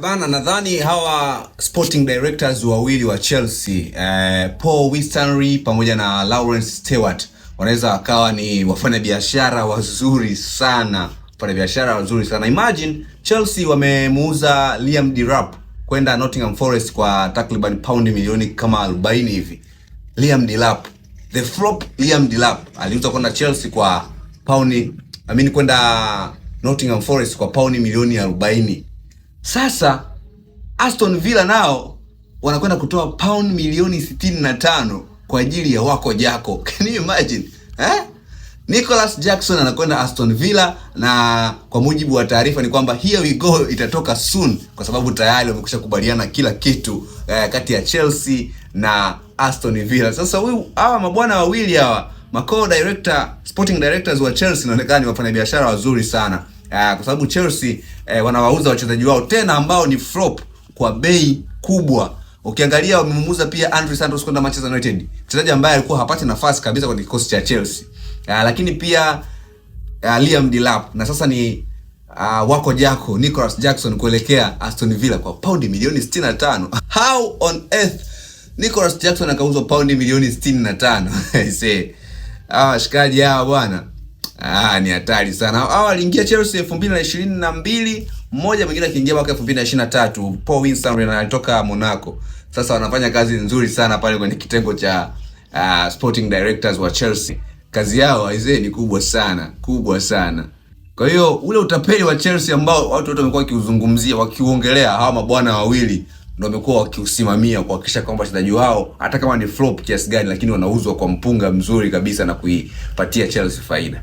Bana, nadhani hawa sporting directors wawili wa Chelsea, Paul Winstanley pamoja na Lawrence Stewart wanaweza wakawa ni wafanyabiashara wazuri sana, wafanyabiashara wazuri sana. Imagine Chelsea wamemuuza Liam Delap kwenda Nottingham Forest kwa takriban paundi milioni kama 40 hivi. Liam Delap, the flop Liam Delap aliuzwa kwenda Chelsea kwa pauni, I mean kwenda Nottingham Forest kwa pauni milioni 40. Sasa Aston Villa nao wanakwenda kutoa pound milioni 65 kwa ajili ya wako Jako. Can you imagine? Eh? Nicholas Jackson anakwenda Aston Villa na kwa mujibu wa taarifa ni kwamba here we go itatoka soon kwa sababu tayari wamekwisha kubaliana kila kitu kati ya Chelsea na Aston Villa. Sasa huyu hawa mabwana wawili hawa mako director, sporting directors wa Chelsea inaonekana ni wafanyabiashara wazuri sana. Kwa sababu Chelsea wanawauza wachezaji wao tena ambao ni flop kwa bei kubwa. Ukiangalia wamemuuza pia Andre Santos kwenda Manchester United, mchezaji ambaye alikuwa hapati nafasi kabisa kwenye kikosi cha Chelsea. Lakini pia Liam Delap na sasa ni wako Jako Nicholas Jackson kuelekea Aston Villa kwa paundi milioni 65. How on earth Nicholas Jackson akauzwa paundi milioni 65? Aisee. Hawa washikaji hawa bwana. Ah, ni hatari sana. Hawa waliingia Chelsea 2022, mmoja mwingine akiingia mwaka 2023, Paul Winstanley alitoka Monaco. Sasa wanafanya kazi nzuri sana pale kwenye kitengo cha sporting directors wa Chelsea. Kazi yao aisee ni kubwa sana, kubwa sana. Kwa hiyo ule utapeli wa Chelsea ambao watu wote wamekuwa wakiuzungumzia, wakiuongelea, hawa mabwana wawili ndio wamekuwa wakiusimamia kuhakikisha kwamba wachezaji wao hata kama ni flop kiasi gani, lakini wanauzwa kwa mpunga mzuri kabisa na kuipatia Chelsea faida.